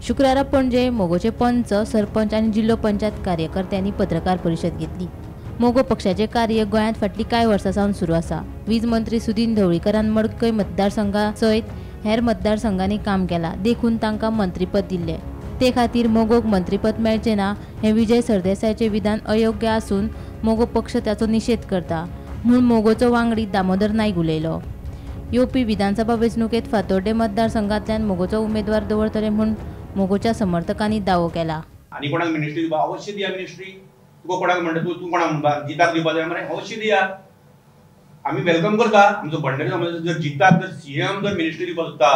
शुक्रारा पणजे मगोचे पंच, सरपंच आनी जिल्लो पंचायत कार्यकर्त्यांनी पत्रकार परिशद घेतली. मगो पक्षाचे कार्य गोंयांत फाटलीं कांय वर्सां सावन सुरू आसा. वीज मंत्री सुदीन ढवळीकरान मडकय मतदारसंघा सयत हेर मतदारसंघांनी काम केलां, देखून तांकां मंत्रीपद दिल्लें. ते खातीर मगोक मंत्रीपद मेळचें ना हें विजय सरदेसायाचें विधान अयोग्य आसून मगो पक्ष ताचो निशेध करता म्हूण मगोचो वांगडी दामोदर नायक उलयलो. येवपी विधानसभा वेंचणुकेंत फातोड्डें मतदारसंघांतल्यान मगोचो उमेदवार दवरतले म्हूण मगोच्या समर्थकांनी दावो केला. आनी कोणाक मिनिस्ट्री दिवपा अवश्य दिया मिनिस्ट्री. तुका कोणाक म्हणटा तूं तूं कोणाक म्हणपा जिताक दिवपा जाय मरे, अवश्य दिया. आमी welcome करता. आमचो भंडारी समाजाचो जर जिताक जर सीएम जर मिनिस्ट्री दिवपा सोदता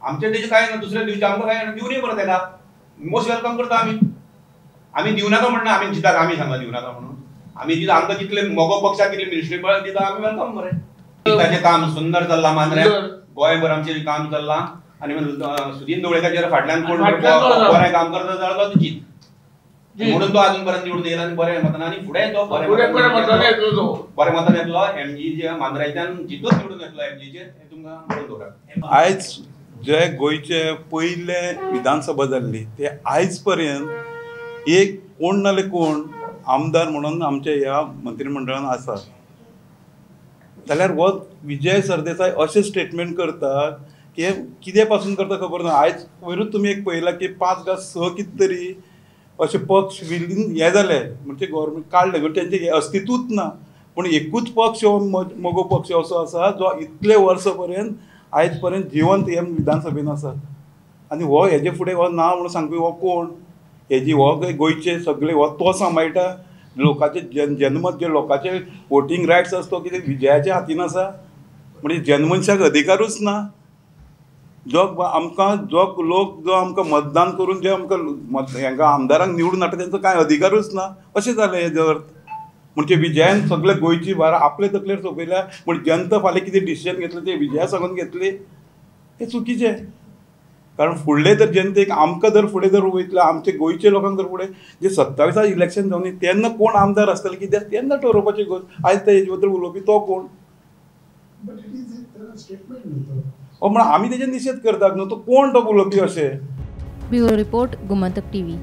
आमचे तेजे कांय ना, दुसऱ्या दिवचें आमकां कांय ना, दिवनय बरें तेका मोस्ट welcome करता. आमी आमी दिवनाका म्हणना, आमी जिताक आमी सांगला दिवनाका म्हणून. आमी दिता आमकां जितले मगो पक्षाक कितले मिनिस्ट्री दिता आमी welcome मरे. ताचें काम सुंदर चल्लां मांद्र्यां, गोंयभर आमचें काम चल्लां. आनी सुदीन ढवळीकराच्या फाटल्यान कोण बरें काम करता जाल्यार तो जीत म्हणून तो अजून पर्यंत निवडून येयला आनी बरें मतान आनी फुडें तो बरें मतान येतलो. एमजी मांद्र्यांच्यान जितूच निवडून येतलो एमजीचेर, हें तुमकां म्हणून दवरा. आयज जे गोंयचे पयले विधानसभा जाल्ली ते आयज पर्यंत एक कोण नाल्यार कोण आमदार म्हणून आमच्या ह्या मंत्रिमंडळान आसा. जाल्यार हो विजय सरदेसाय अशें स्टेटमेंट करतात की कितें पासून करता खबर ना. आयज वयरूच तुमी एक पळयलां की 5 काय 6 कितें तरी अशे पक्ष विलीन हे जाले, म्हणजे गव्हर्मेंट काडले, म्हणजे तेंचें अस्तित्वूच ना. पूण एकूच पक्ष हो मगो पक्ष असो आसा जो इतले वर्सां पर्यंत आयज पर्यंत जिवंत हे विधानसभेन आसा. आनी हो हेजे फुडें हो ना म्हणून सांगपी हो कोण? हेजी हो गोंयचे सगळे हो तो सांबाळटा लोकांचे जनमत, जे लोकांचे वोटींग रायट्स आसा तो कितें विजयाच्या हातीन आसा? म्हणजे जनमनशाक अधिकारूच ना. जो आमकां जो लोक जो आमकां मतदान करून जे आमकां हांकां आमदारांक निवडून हाडटा तेंचो कांय अधिकारूच ना अशें जालें हेजो अर्थ. म्हणजे विजयान सगळे गोंयची भार आपले तकलेर सोंपयल्या. पूण जनता फाल्यां कितें डिसिजन घेतलें तें विजया सांगून घेतली, हें चुकीचें. कारण फुडले जर जनतेक आमकां जर फुडें जर वयतले आमचे गोंयचे लोकांक जर फुडें जे 27 इलेक्शन जावन तेन्ना कोण आमदार आसतले कित्याक तेन्ना ठरोवपाची गोश्ट. आयज ते हेजे बद्दल उलोवपी तो कोण? म्हणून आमी तेजेर निशेध करतात न्हू, तो कोण तो उलोवपी अशें. Bureau report, Gomantak TV.